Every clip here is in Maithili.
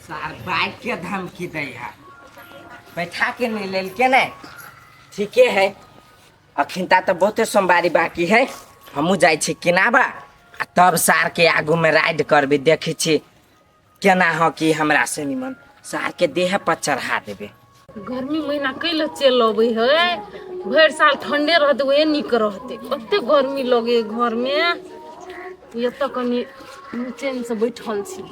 सार बाइक के धमकी दै है, बैठा के नहीं लेलके ने। ठीके है, अखिनता तऽ बहुते सोमवारी बाकी है। हमहूँ जाइ छी किनाबा आ तब सार के आगू में राइड करबे। देखै छी केना हो कि हमरा से निमन सार के देह पर चढ़ा देबे। गर्मी महीना कैले चलि अबै है? भरि साल ठंडे रहतै, उहे नीक रहतै। कते गर्मी लगे घरमे। एतऽ कनि चैनसँ बैठल छी।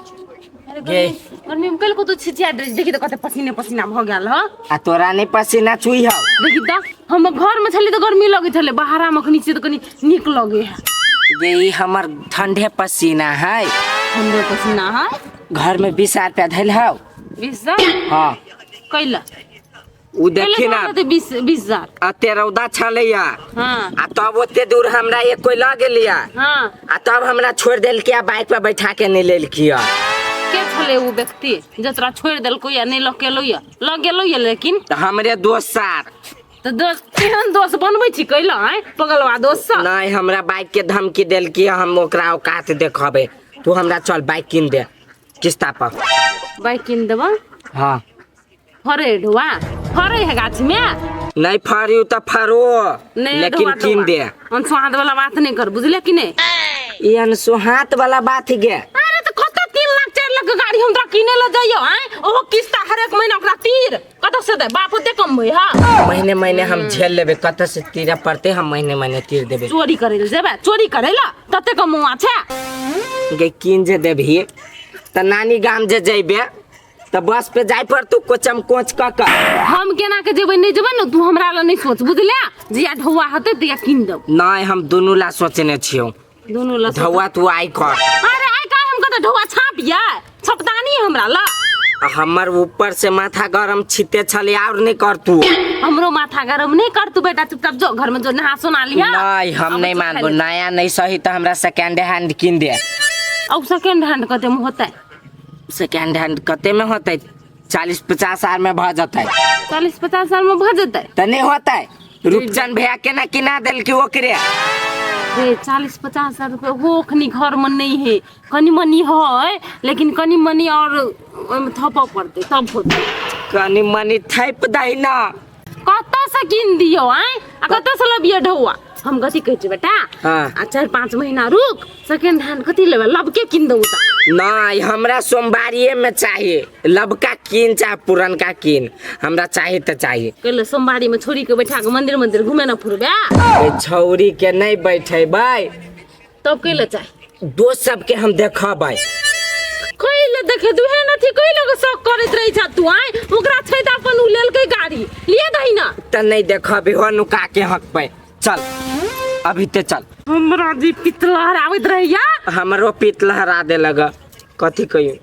अरे गे। गर्मी गर्मी में कैले कतौ छिछिया दै छै? देखी तऽ कते पसीने पसीना भऽ गेल ह। आ तोरा नहि पसीना चुई हौ? देखी तऽ, हम घरमे छलियै तऽ गर्मी लगै छलै, बाहरामे अखनी छियै तऽ कनि नीक लगै है। गे, ई हमर ठंडे पसीना है। ठंडे पसीना है। घर में 20,000 रुपया धैल हौ? 20,000? हाँ। कैला? उ देखी ना। 20,000। अते रौदा छलैया। हाँ। आ तब ओते दूर हमरा एक कोई लऽ गेलिया। हाँ। आ तब हमरा छोड़ देलकै आ बाइक पर बैठा के नहीं लेलकी। के छलै ओ व्यक्ति जे तोरा छोड़ि देलकौ या नहि लऽ के एलौ? या लऽ गेलौ या लेकिन? तऽ हमरे दोस्त सार। तऽ दोस्त केहन दोस्त बनबै छी कैला? आँय पगलवा दोस्त सब। नहीं, हमरा बाइक के धमकी देलकी, हम ओकरा औकात देखबै। तू हमरा चल बाइक कीन दे किस्ता पर। बाइक कीन देबऽ? हाँ। फरे ढुआ फरे है गाछ में? नहीं फरियो तऽ फरो। नहीं। लेकिन ढुआ कीन दे। अनसुहात वाला बात नहीं कर, बुझले कि नहीं? ई अनसुहात वाला बात गे। अरे तऽ कतऽ 3 लाख 4 लाख के गाड़ी हम तोरा किने लऽ जाइयो? आँय, ओहो किस्ता हर एक महीना ओकरा तीर कतऽ से दे? बाप ओते कमबै हा? महीने महीने हम झेल लेबै। कतऽ से तीरऽ पड़तै, हम महीने महीने तीर देबै। चोरी करै लए जेबै? चोरी करै लए तते कमौआ छै? गे, कीन जे देबही तऽ नानी गाम जे जैबे तऽ बस पे जाय पड़तौ कोचम कोच कऽ कऽ। हम केना के जेबै? नहि जेबै ने, तू हमरा लए नहि सोच, बुझले? जिया ढौआ हेतै तिया कीन देब। नहीं, हम दुनू ला सोचने छियौ। दुनू लए सोच। ढौआ तू आइ कर। अरे आइ काल्हि हम कतऽ ढौआ छाप या छपदानी हमरा ला। आ हमर ऊपर से माथा गरम छिते छले, और नहीं कर तू। हमरो माथा गरम नहीं कर तू बेटा, चुपचाप जो घर में जो, नहा सोना लिया। नहीं, हम नहीं मानबो। नया नहीं सही तो हमरा सेकेंड हैंड कीन दे। अब सेकेंड हैंड कते में होतै? सेकेंड हैंड कते में होतै? 40-50 हजार में भऽ जेतै। 40-50 हजार में भऽ जेतै? तऽ नहीं होतै? रूपचंद भैया केना किना देलकी ओकरे। रे, 40-50 हजार रुपया हो अखनी घर में नहीं है। कनी मनी है, लेकिन कनी मनी और ओहिमे थपऽ पड़तै तब होतै। कनी मनी थैप दै ना। कतऽ से कीन दियौ? आँय, आ कतऽ से लबियै ढौआ? हम कथी कहै छी बेटा? हाँ। आ 4-5 महीना रुक, सेकेंड हैंड कथी लेबै, लबके कीन दऊ तऽ। नहीं, हमरा सोमवारिये में चाहिए। लबका कीन चाहे पुरनका कीन, हमरा चाहिए तऽ चाहिए। कहले सोमवारी में छोरी के बैठा के मंदिर मंदिर घूमे न फुरबे? ए, छौरी के नहीं बैठेबै। तब कैले चाही? दोस्त सबके हम देखबै। कैले देखे तू? हे नथी कैले के शौक करैत रहै छ तू? आँय, ओकरा छै तऽ अपन उ लेलकै गाड़ी, लिए दही ना। तऽ नहीं देखबी हो, नुका के हकबै। चल, अभी ते चल। हमरा जी पित्त लहराबैत रहैया। हमरो पित्त लहरा दे लग, कथी कहियो,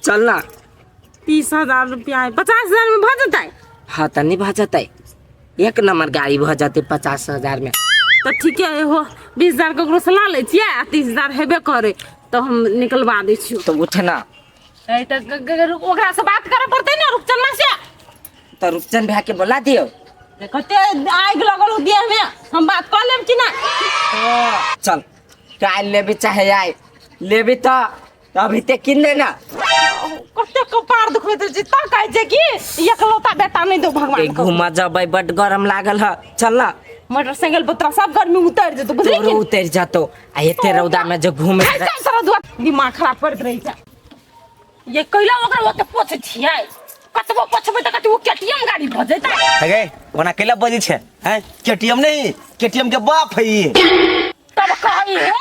चल ना। 30,000 रुपया है, 50,000 में भऽ जेतै? हाँ तऽ नहीं भऽ जेतै? एक नंबर गाड़ी भऽ जेतै 50,000 में। तऽ ठीके है, हो 20,000 ककरो से ला लै छियै आ 30,000 हेबे करे तऽ हम निकलवा दै छियौ। तऽ उठ ना। ए, तऽ ओकरा से बात करऽ पड़तै ने रुपचनमा से। तऽ रूपचंद भैया के बोला दियौ। कते आगि लगल हो देह में, हम बात कऽ लेब कि ना? चल, काल्हि लेबी चाहे आइ लेबी, तऽ अभी ते कीन दे ना। कते कपार दुखबैत रहै छै तऽ कहै छै कि एकलौता बेटा नहि दो भगवान के। घूमऽ जबै, बड गरम लागल ह, चल ना। मोटरसाइकिल पर तोरा सब गर्मी उतर जेतौ, बुझली तोरो कि? उतरि जतौ। आ एते रौदा में जे घूमे। चल, तोरा दुआ दिमाग खराब करैत रहै छै। ये कैला ओकरा ओते पोछै छियै? कतबो पोछबै तऽ कथी ओ केटीएम गाड़ी भऽ जेतै? हे गे, ओना कैला बजै छै हैं? केटीएम नहीं, केटीएम के बाप है ई। तब कहै हे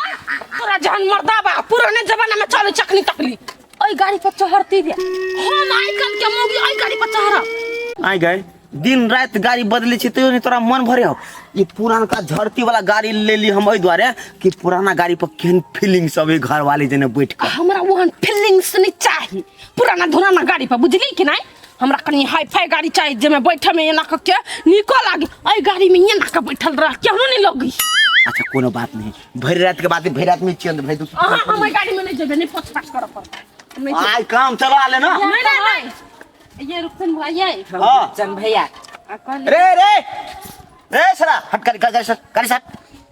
तोरा जहन मर्दा बा पुराने जमाना में चलै चखनी तकली ओहि गाड़ी पर चढ़ती रे। हम आइ काल्हि के मौगी ओहि गाड़ी पर चढ़ब? आइ गए, दिन राति गाड़ी बदलै छै तैयो नहि तोरा मन भरे हौ। ई पुरानका झरती वाला गाड़ी लेली हम एहि दुआरे कि पुराना गाड़ी पर केहन फीलिंग सब है घर वाले जेने बैठ कऽ। हमरा ओहन फीलिंग्स नहीं चाही पुराना धुराना गाड़ी पर, बुझली कि नहीं? हमरा कनि हाई फाई गाड़ी चाही जाहिमे बैठे में एना कऽ के नीको लागे। एहि गाड़ी में एना कऽ बैठल रह केहनो नहीं लगी। अच्छा, कोनो बात नहीं, भरि रात के बात है, भरि रात में चेंज भरि दू। अहाँ हम एहि गाड़ी में नहीं जेबै, नहीं पोछ पाछ करऽ पड़तै, नहीं जेबै। आइ काम चला ले ना। नहीं नहीं नहीं, ये रुकन भाई ये। हाँ। चल भैया। आ कहली रे रे रे, सरा हट, गाड़ी गाड़ी सर, गाड़ी सर,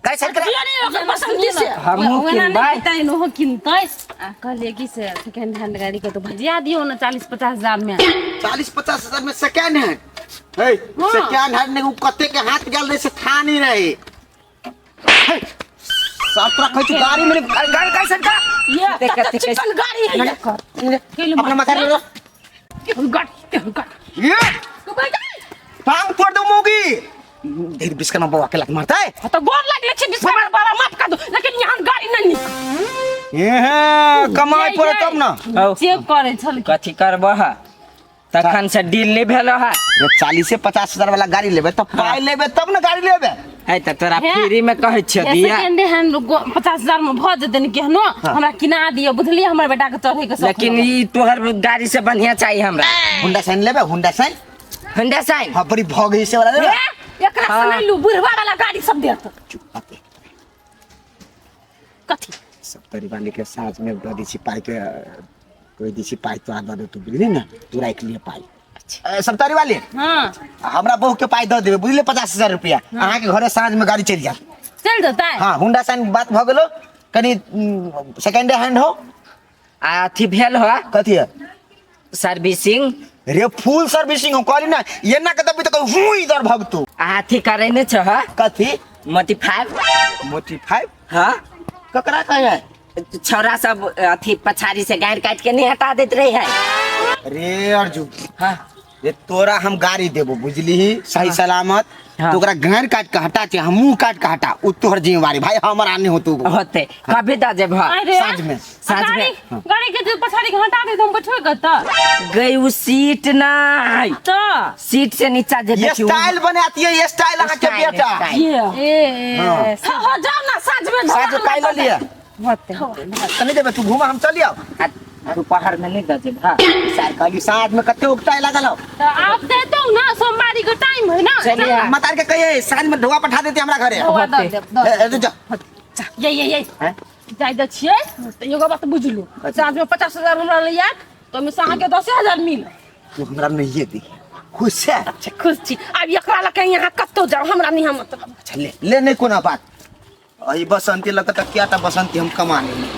गाड़ी साइड करा। दियो नहीं ओकर बसंती से। हमहूँ ओना किनबै। नहि किनतै, ओहो किनतै। आ कहलियै कि से सेकेंड हैंड गाड़ी के तो भजिया दियौ ने 40-50 हजार में। 40-50 हजार में सेकेंड हैंड है? सेकेंड हैंड ने उ कते के हाथ गेल रहे से था नहीं रहे। हे, साफ तोरा कहै छी गाड़ी में नहीं- अरे गाड़ी कैसे का ये देख, कते कते चिकन गाड़ी है ये। कैले अपना माथा ले लो। केहन गाड़ी, केहन गाड़ी। ये तू बैठ जा। टांग तोड़ दो मोगी धीरे बिस्कना बवा के लत मारता है। हाँ, तो गोर लागले छै बिस्कुट बाबा, माफ कर दो, लेकिन यहाँ गाड़ी नहीं निक। ये कमाई पर तब ना। हौ। चेक करे छल। कथी करबह? तखन से डील नहीं भेल है। रे, 40 से 50 हजार वाला गाड़ी लेबे तो पाई लेबे तब ना गाड़ी लेबे। है तऽ तोरा हे। फ्री में कहै छियौ दिया। सेकेंड हैंड 50 हजार में भऽ जेतै ने केहनो, हमरा किना दिअ, बुझलियै? हमर बेटा के चढ़े के शौक। लेकिन ई तोहर गाड़ी से बढ़िया चाहिए हमरा। होंडा साइन लेबे, होंडा साइन। होंडा साइन। हाँ, बड़ी भग है से वाला लेबे। हे, एकरा से हाँ। नहीं लू, बुढ़वा वाला गाड़ी सब देत। चुप बाते। कथी? सब परिवार के साँझ में दऽ दै छी पाई के, कहि दै छी पाई तोरा दऽ दे तू, बुझली ने? तू राखि लिअ पाई। सप्तारी वाली। हाँ। हमरा बहू के पाई दऽ देबै, बुझलियै? 50,000 रुपया अहाँके घरे साँझ में गाड़ी चलि जायत। चल जेतै। हाँ, होंडा साइन बात भऽ गेलो, कनि सेकेंड हैंड हो। आ अथी भेल हो? कथी है? सर्विसिंग। रे, फुल सर्विसिंग हम कहली ना, एना के दबी तऽ हूँ इधर भगतू। आ अथी करे ने छह? कथी? मोटिफाइव। मोटिफाइव? हाँ। ककरा कहे है? छौरा सब अथी पछाड़ी से गाड़ काट के नहीं हटा देत रहे है। रे अर्जुन। हाँ। रे, तोरा हम गाड़ी देबो, बुझली? सही सलामत। हाँ। तो ओकरा गाड़ काट के हटा छै, हम मुंह काट के हटा, उ तोहर जिम्मेवारी भाई, हमर नहीं होतो। होते कभी दऽ जेब? अरे। साँझ में। साँझ में। गाड़ी गाड़ी के जे पछाड़ी के हटा दे तऽ हम बैठबै कतऽ? गई उ सीट नहीं। तऽ सीट से नीचा जे ये देखी उ- स्टाइल बनाती है, ये स्टाइल अहाँ के स्टाइल, बेटा। स्टाइल। ये हाँ। हाँ हाँ, जाओ ना साँझ में। साँझ में काल्हि लऽ लिअ। होते होते। तनी देबे, तू घुमा, हम चलियो। आ दोपहर में नहीं दऽ जेब? हाँ। सर कहली साँझ में कते उकताए लागल हो। तऽ आब देतौ ना, सोमवारी के टाइम है ना। चलिए। मतार के कहिए साँझ में ढोआ पठा देते हमरा घरे। ढोआ दऽ देब, दऽ ए, ए, जा। ये ये ये। हैं? जाय दै छियै तऽ एगो बात बुझलू, साँझ में 50,000 हमरा ले आयत तऽ ओहिमे से अहाँके 10,000 मिलत। तू हमरा नहीं दी, खुश है? अच्छा, खुश छी। आब एकरा लऽ के यहाँ कतौ जाउ, हमरा नहीं हम मतलब। अच्छा, ले ले, नहीं कोनो बात। अही बसंती लग त क्या ता बसंती हम कमा लेली।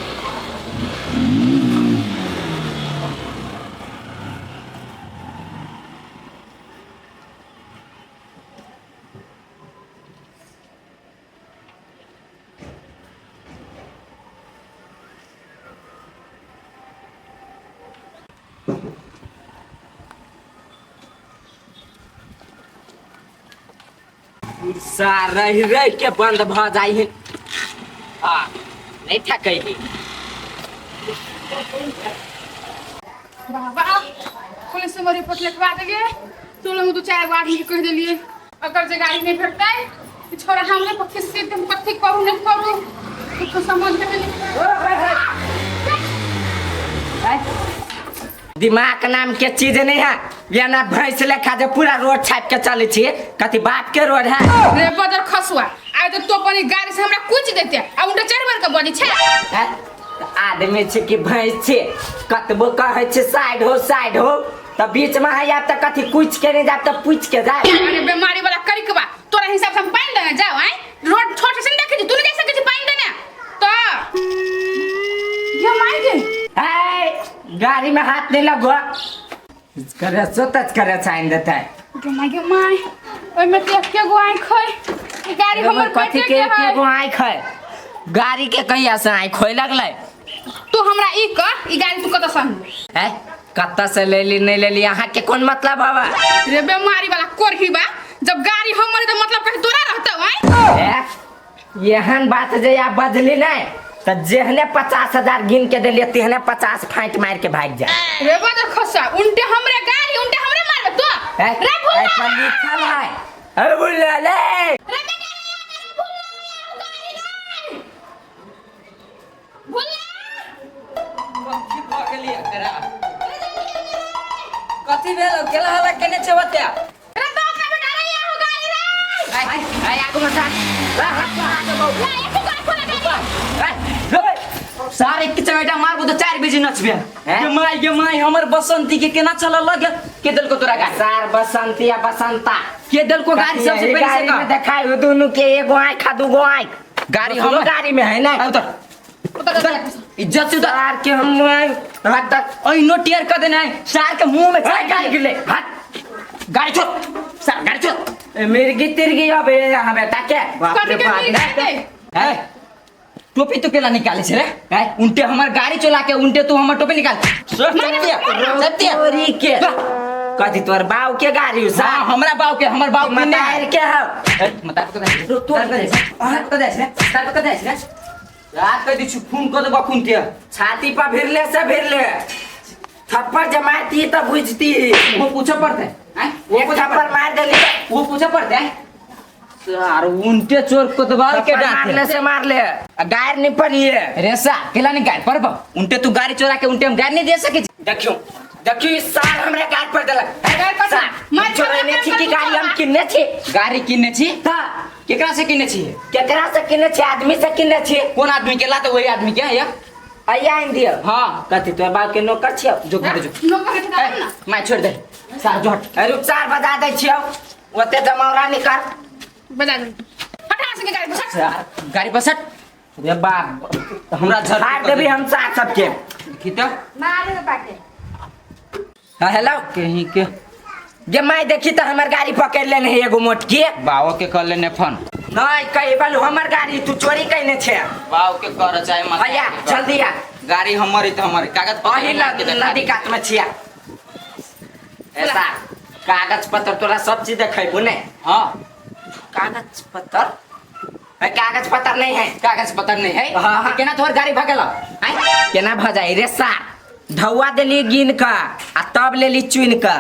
सा रहि रहि के बंद भऽ जाइ है आ नहीं थकै है। बाबा, पुलिस में रिपोर्ट लिखवा देलिए। टोलो में दू चार गो आदमी के कहि देलिए, अगर जे गाड़ी नहीं भेटतै ई छोरा हमरे पर खिस्सी हम कथी करू नहीं करू कुछ समझ में नहीं। दिमाग नाम के चीज नहीं है ये ना, भैंस लेखा जे पूरा रोड छाप के चले छियै, कथी बाप के रोड है? रे बदर खसुआ, आइ तो तो अपनी गाड़ी से हमरा कुछ देते आ उनटा चारि बार के बजै छै। हैं? आदमी छै कि भैंस छै? कतबो कहै छै साइड हो, साइड हो, तऽ बीच में है आब तऽ कथी कुछ के नहीं जाब तऽ पूछ के जाए। अरे बेमारी वाला करिकबा, तोरा हिसाब से हम पानि देने जाओ? आइ रोड छोट से नहीं देखै छी, तू नहीं जा सकै छी पानि देने तो ये मार गे। है, गाड़ी में हाथ नहीं लगो करे सो तच करे चाइन देता है। गे my, गे my, ओहिमे तऽ एके गो आँखि है, ई गाड़ी हमर कथी बेटे के के के है। गो आँख है गाड़ी के? कहिया से आँख होय लगलै? तू हमरा ई कह, ई गाड़ी तू कतऽ से अनली? है, कतऽ से लेली नहीं लेली अहाँ के कोन मतलब हवा? रे बेमारी वाला कोरही बा, जब गाड़ी हमर है तऽ मतलब कहीं तोरा रहतौ आँय? है, एहन बात जे आ बजली नहीं तऽ जेहने 50,000 गिन के देलियै तेहने 50 फाइट मार के भागि जाए। रे बदर खसा, उनटे हमरे गाड़ी, उनटे हमरे मारबे तू? है, रे भुला। ऐ पर लिखल है, अरे बुला ले। रे बेटा, रे गाड़ी भुला। कथी भेल? केला हल्ला केने छै ओते? रे बाप रे बेटा, रे याहू गाड़ी रे। आय आय, आगू में साथ ला एक गाड़ी खोला गाड़ी। सारे के चमेटा मारबो तो 4 बजे नचबे। हैं? गे माय, गे माय, हमर बसंती के केना चलल लगे? के देलको तोरा गाड़ी? सार बसंती या बसंता। के देलको गाड़ी सबसे यही पहिले से गाड़ी में कह। देखाय दुनू के एगो आँख आ दूगो आँख। गाड़ी हमर हमर गाड़ी में है ना। उतर उतर, इज्जत से उतर। सार के हम हाथ तक ओइ नो टेर कर देना है सार के मुंह में हाथ गाड़ी के ले हाथ गाड़ी छोड़ सार, गाड़ी छोड़। मिर्गी तिर्गी अब यहाँ बेटा के बाप रे कथी के बाप। मिर्गी दे? है टोपी तो केला निकाले छे रे है उनटे हमर गाड़ी चला के उनटे तू हमर टोपी निकाल। सत्य चोरी के कथी तोर बाऊ के गाड़ी हो हाँ सार? हमरा बाऊ के, हमर बाऊ किने मतार के हो। ए, मतार को दे, तार को दे, तार को दे, तार को दे रे। रात कह दी छु खून को देबा खून के छाती पर भिरले से भिरले थप्पड़ जमाती त बुझती। वो पूछे पड़ते हैं वो एक पूछे थप्पड़ पड़ते मार देली वो पूछे पड़ते हैं सार उनटे चोर कोतवाल के थप्पड़ मारले डांटे से मारले आ गायर नहीं पड़ी है। रे सा केला नहीं गाय पर उनटे तू गाड़ी चोरा के उनटे हम गाड़ी नहीं दे सके। देखियो देखियो इस साल हमरा गाड़ पर देलक। गाड़ पर सार, मार चोरेने छी कि गाड़ी हम किनने छी? गाड़ी किनने छी त केकरा से किनने छी? केकरा से किनने छी? आदमी से किनने छी। कोन आदमी के ला तो वही आदमी के या अइया आनि दियौ। हाँ कथी तोर बाप के नौकर छियौ? जो घर जो नौकर के ठेका ना। मैं छोड़ दे सार जो हट। अरे रुक सार बजा दै छियौ ओते जमौरा निकाल। बजा दे हटा से गाड़ी पर। सार गाड़ी पर सट रे बाप हमरा झर मार देबी हम सार सबके। की त मारे दे पाके। हाँ, हेलो कहीं के गे my देखी त हमर गाड़ी पकड़ लेने है एगो मोटकी। बाओ के कर लेने फोन। नहीं कही बालू हमर गाड़ी तू चोरी कइने छे। बाओ के कर चाहे मत। भैया जल्दी आ। गाड़ी हमर है त हमर कागज पत्र अही नदी कात में छिया। ऐसा कागज पत्र तोरा सब चीज देखेबू ने। हाँ कागज पत्र है, कागज पत्र नहीं है। कागज पत्र नहीं है। हाँ, हाँ। केना तोहर गाड़ी भगेला? केना भ जाई रे सार? धौआ देली गिन का आ तब लेली चुन का।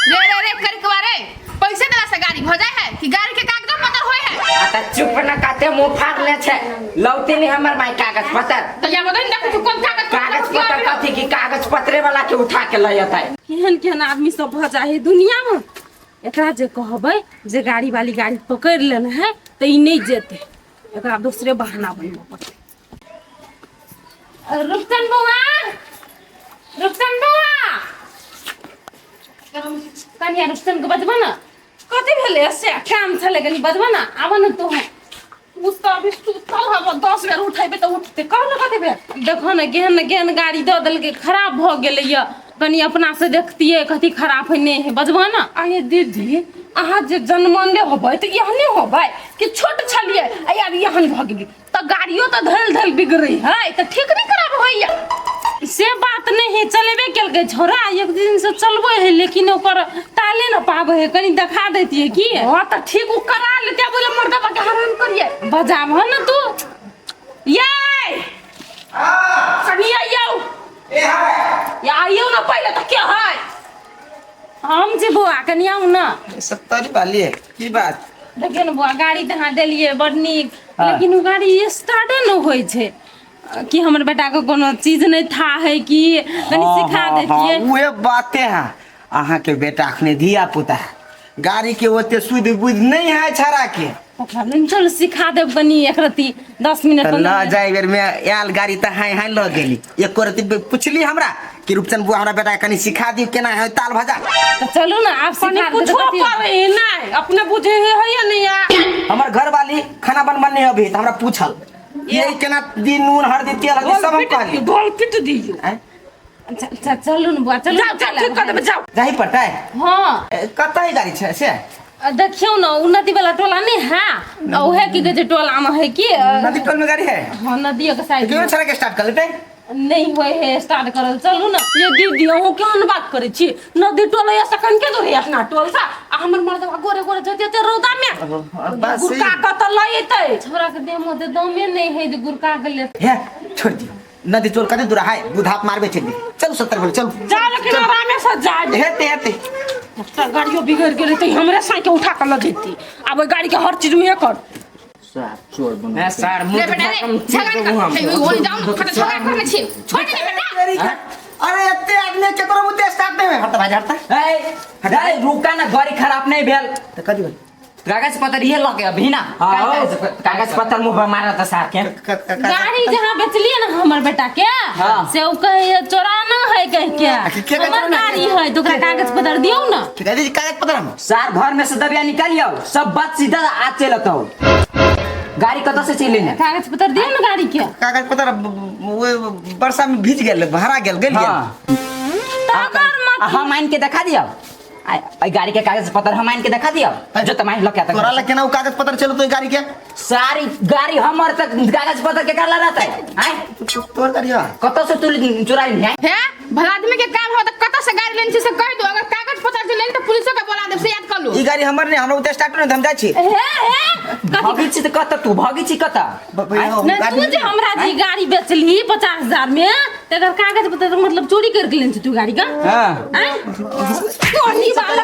रे रे रे करकवा रे पैसे देला से गाड़ी भ जाए है कि गाड़ी के कागज पत्र होय है? आ त चुप न काते मुंह फाड़ ले छे लौते नहीं हमर माई कागज पत्र। तो या बदन देखो तू कोन कागज पत्र कागज पत्र कथी की कागज पत्रे वाला के उठा के लय अतै। केहन केहन आदमी सब भ जाए है दुनिया में। एकरा जे कहबै जे गाड़ी वाली गाड़ी पकड़ लेने है त ई नहीं जेते, एकरा दूसरे बहाना बनबऽ पड़तै। रुपचन बौआ, रुपचन बौआ, कनिया रुपचन के बजबऽ ने। कथी भेलै से काम छलै कनी बजबऽ ने, आबऽ ने तोहू। उ तऽ अभी सुतल हबऽ, 10 बेर उठेबै तऽ उठतै। कह ने कथी भेल? देखो ने केहन ने केहन गाड़ी दऽ देलकै, खराब भऽ गेलै यऽ। कनी अपना से देखतियै कथी खराब है नहीं है, बजबऽ ने। आये दीदी अहाँ जे जनमने होबै तऽ एहने होबै कि छोट छलियै आ आब एहन भऽ गेली तऽ गाड़ियो तऽ धैल धैल बिगड़ै है तऽ ठीक नहि खराब होइया। से बात नहीं है, चलेबे केलकै छोरा एक दिन से चलबै है लेकिन ओकर ताले न पाबै है, कनी देखा दैतियै की। हाँ तऽ ठीक ओ करा लेतै, बोले मर्दबा के हरान करियै। बजाबह ने तू यै कनी आइयौ आइयौ ने पहिले तऽ के है। हम जे बौआ कनी आउ ने। 70 वाली है की बात? देखियौ ने बौआ गाड़ी तऽ अहाँ देलियै बड़ नीक, लेकिन ओ गाड़ी स्टार्टे नहि होइ छै कि हमर बेटा के कोनो चीज नहीं था है कि कनी सिखा देतियै। उहे बाते है अहाँ के बेटा अखने धिया पुता गाड़ी के ओते सुध बुध नहीं है छड़ा के। ओकरा चल सिखा देब कनी एक रत्ती 10 मिनट त 15 ल मिनट। जाय बेर में आयल गाड़ी त हाय हाय ल गेली, एको रत्ती पुछली हमरा कि रूपचंद बुआ हमरा बेटा के कनी सिखा दियौ केना है ताल भजा। त चलू ना आप कनी सिखा देब कुछो कथी? करे है नहीं अपने बुझे है है या नहीं या? हमर घर वाली खाना बनबन नहीं अभी त हमरा पूछल ये केना दी नून हल्दी तेल हल्दी सब हम कहली। ढोल पीट दियौ। आँय? अच्छा अच्छा चलू ना बुआ चलू जाओ जाओ ठीक कर देबै जाओ। जाही पड़तै? हाँ। कतऽ है गाड़ी छै से? देखियौ ना उ नदी वाला टोला नहीं है आ उहे की कहै छै टोला में है कि नदी टोल में गाड़ी है? हाँ नदी के साइड क्यों छड़ा के स्टार्ट कर लेते? नहीं होय है स्टार्ट करल। चलू ना ये दीदी अहूँ केहन बात करै छी? नदी टोल या सकन के दूर अपना टोल सा आ हमर मर्दबा गोरे गोरे जते रौदा में बस गुरका के त लय एतै। छोरा के देह में दमे नहीं है जे गुरका के ले। हे छोड़ दियो नदी टोल कते दूर है दूधाप मारबे चल चल 70 बोल चल जा लेकिन आरामे से जा। हेते हेते एकटा गाड़ियो बिगड़ गेलै तऽ हमरे साइकिल उठा के लऽ जैती। आब ओहि गाड़ी के हर चीज उहे कर। सार चोर बनो ए सार मुंह रे बेटा रे झगड़ा कर हे ओइ जाउ न फटा झगड़ा करने छी छोड़ दे बेटा। अरे एते आदमी केकरो मुद्दे स्टार्ट नहीं हट भाई हट। ए ए रुका ना गाड़ी खराब नहीं भेल त कदी भेल? कागज पत्र ये लके अभी ना। हाँ कागज पत्र मुंह पर मारा त सार के। गाड़ी जहाँ बेचलिए ना हमर बेटा के हाँ। से उ कहे चोराना है कह के के हमर गाड़ी है तो ओकरा कागज पत्र दियौ ना। ठीक है कागज पत्र हम सार घर में से दबिया निकालियो सब बात सीधा आज चलत हो। गाड़ी कतऽ से चलि एलै? कागज पत्र दियौ ने गाड़ी के। कागज पत्र वर्षा में भीज गेल, भरा गेल गेल। हाँ। अगर मत हम आनि के देखा दियौ, एहि गाड़ी के कागज पत्र हम आनि के देखा दियौ। जो त माइन लके तोरा लग केना उ कागज पत्र चलो तो गाड़ी के? सारी गाड़ी हमर तक कागज पत्र के करला रहतै? आय तोर गाड़ी है? कतऽ से तू चोराइ ली? हे भला आदमी के काम हो त कतऽ से गाड़ी लेने छी से कह दो। अगर कागज पत्र जे लेने त पुलिसो के बोला देब, से याद कर लू। ई गाड़ी हमर नहीं, हमरा उते स्टार्ट नहीं, हम जाइ छी। हे हे कथी? भगी छी त कतऽ तू भगी छी कतऽ? भैया, हम नहीं, गाड़ी तू जे हमरा जी गाड़ी बेचली 50,000 में, तेकर कागज पत्र मतलब चोरी करके लेने छी तू गाड़ी का? हाँ। आँय? चोरी वाला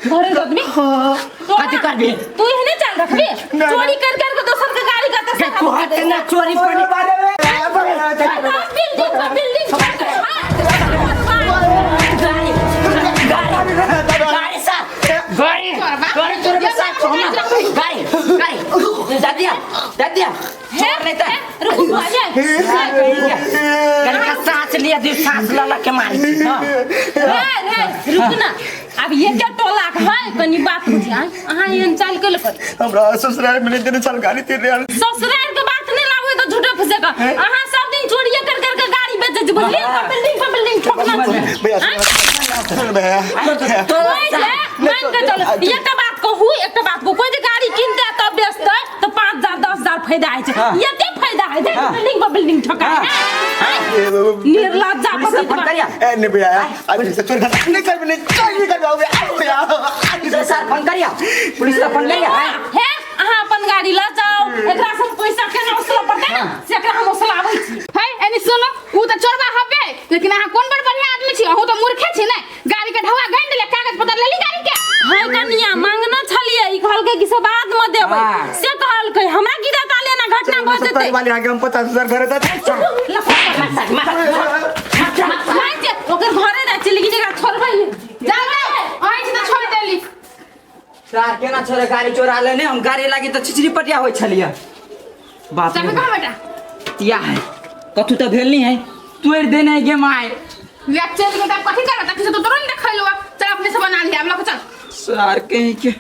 घरे आदमी कथी करबी? तू एहने चाल रखबी? चोरी कर कर के दोसर के गाड़ी का के तोहर के ना चोरी पड़ी। बिल्डिंग पर बिल्डिंग। गाड़ी गाड़ी सा गाड़ी गाड़ी तोरे पे साथ हमरा गाड़ी गाड़ी जा दिया, जा दिया छोड़ नहीं त रुकू भैया। गाड़ी का सांस लिया दी, सांस ल ल के मारी छी। हां। रे रे रुक ना, अब ये क्या टोला के है, कनी बात बुझी। अहाँ एहन चाल के कर हमरा ससुराल में नहीं देने चल गाड़ी तेरे यार। ससुराल के बात नहीं लाबै तो झूठे फंसे का। अहाँ सब दिन चोरिए कर कर के गाड़ी बेचै छी, बुझलियै? बिल्डिंग पर बिल्डिंग ठोकना छी। भैया सुन भैया, कोई जे मान के चलो, एकटा बात कहू, एकटा बात कहू, कोई जे गाड़ी किनतै तब बेचतै तऽ 5,000 10,000 फायदा होइ छै। एते फायदा होइ छै बिल्डिंग पर बिल्डिंग ठोकाय। निर्लज्जा पुलिस से फोन करिया। ए नहीं भैया, आज से चोरी कर नहीं कर, नहीं चोरी कर भैया, भैया पुलिस से फोन करिया, पुलिस से फोन करिया। हे अहाँ अपन गाड़ी लऽ जाउ, एकरा से पैसा केना उसलऽ पड़तै ने से एकरा हम उसलाबै छी। है एनी सुनो, उ त चोरबा हबे, लेकिन अहाँ कोन बड़ बढ़िया आदमी छी? अहूँ त मूर्खे छी ने, गाड़ी के ढवा गैन देले, कागज पत्र लेली गाड़ी के। है कनिया मांगना छलियै, ई कहलकै कि से बाद में देबै, से कहलकै हमरा की देता लेना घटना भऽ जेतै। वाली आगे हम 50,000 घरे था। ओकर घरे जाइ छी, लेकिन एकरा छोड़बै नहि। जाउ जाउ, अहीं छी त छोड़ देली। सार केना छोड़े गाड़ी चोरा लेने? हम गाड़ी लागी तऽ छिचरी पटिया होइ छलियै। बाप सब रे कह बेटा तिया है, कथू तऽ भेल नहीं है, तोड़ि देने गे my. ले चल गेल त कथी करब? तखन से तो तुरंत देखैलो, चल अपने से बना लिया, आब लऽ के चल। सार कहीं के